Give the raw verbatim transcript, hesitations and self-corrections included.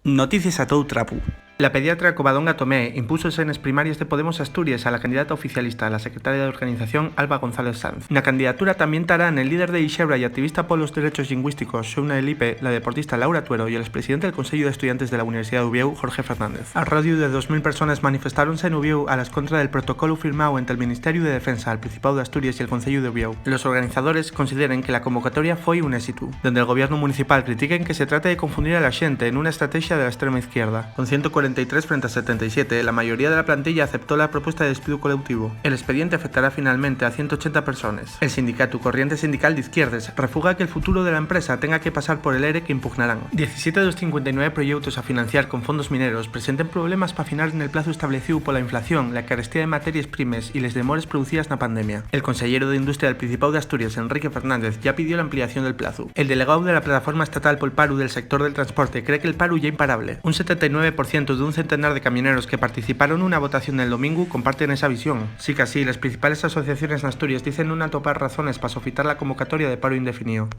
Noticies a tou trapu. La pediatra Covadonga Tomé impúxose nes primaries de Podemos Asturias a la candidata oficialista, la secretaria d'organización, Alba González Sanz. Na candidatura tamién tarán el líder de Ixebra y activista polos derechos llingüísticos, Xuna Elipe, la deportista Laura Tuero y el expresidente del Consello de Estudiantes de la Universidad d'Uviéu, Jorge Fernández. Arrodiu de dos mil persones manifestáronse n'Uviéu a la escontra del protocolu firmáu ente el Ministeriu de Defensa, el Principáu d'Asturias y el Concellu d'Uviéu. Los organizadores consideren que la convocatoria foi un ésitu. Dende el gobiernu municipal critiquen que se trate de confundir a la xente en una estrategia de la estrema izquierda. Con ciento cuarenta y tres frente a setenta y siete, la mayoría de la plantilla aceptó la propuesta de despidu coleutivo. El expediente afectará finalmente a ciento ochenta persones. El sindicatu Corriente Sindical d'Izquierdes refuga que el futuro de la empresa tenga que pasar por el ere que impugnarán. Diecisiete de los cincuenta y nueve proyeutos a financiar con fondos mineros presenten problemes pa final nel plazu establecíu pola inflación, la carestía de materies primes y les demores producíes na pandemia. El conselleru d'Industria del Principáu d'Asturias, Enrique Fernández, ya pidió la ampliación del plazu. El delegáu de la Plataforma Estatal pol Paru del sector del transporte cree que'l paru ye imparable. Un setenta y nueve por cientu d'un centenar de camioneros que participaron nuna votación el domingu comparten esa visión. Sicasí, les principales asociaciones n'Asturias dicen nun atopar razones pa sofitar la convocatoria de paru indefinío.